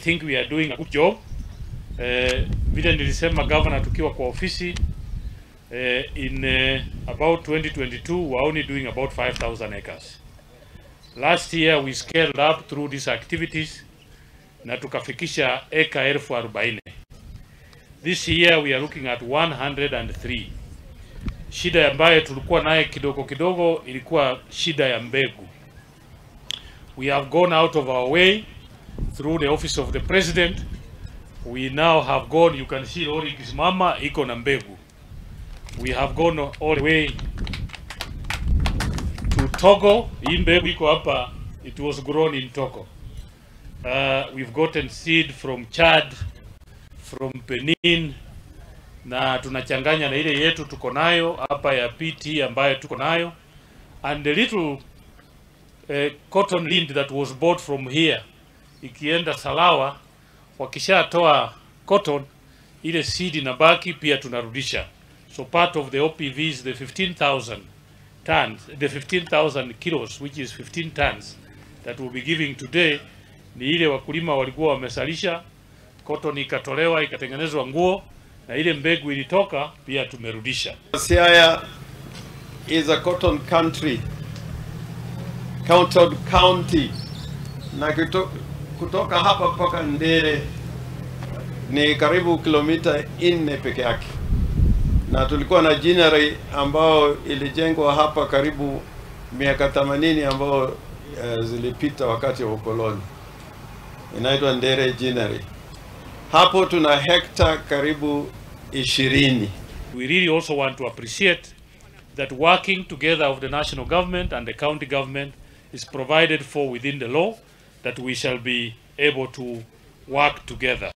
think we are doing a good job. Vile nilisema governor tukiwa kwa ofisi, in about 2022 we were only doing about 5,000 acres. Last year we scaled up through these activities na tukafikisha eka 40,000. This year we are looking at 103. Shida ambayo tulikuwa naye kidogo kidogo ilikuwa shida ya mbegu. We have gone out of our way through the office of the president. We now have gone, you can see lori ikisimama iko na mbegu. We have gone all the way to Togo. Hii mbegu iko hapa, it was grown in Togo. We've gotten seed from Chad, from Benin, na tunachanganya na ile yetu tuko nayo hapa ya PT ambayo tuko nayo, and the little cotton lint that was bought from here ikienda Salawa, wakishatoa cotton ile seed inabaki pia tunarudisha. So part of the OPVs, the 15,000 tons, the 15,000 kilos, which is 15 tons that we'll be giving today, ni ile wakulima walikuwa wamesalisha cotton ikatolewa ikatengenezwa nguo, na ile mbegu ilitoka pia tumerudisha. Siaya is a cotton country, cotton county, na kutoka hapa mpaka Ndere ni karibu kilomita 4 peke yake, na tulikuwa na ginnery ambao ilijengwa hapa karibu miaka 80 ambao zilipita wakati wa ukoloni, inaitwa Ndere Ginnery. Hapo tuna hekta karibu 20. We really also want to appreciate that working together of the national government and the county government is provided for within the law, that we shall be able to work together.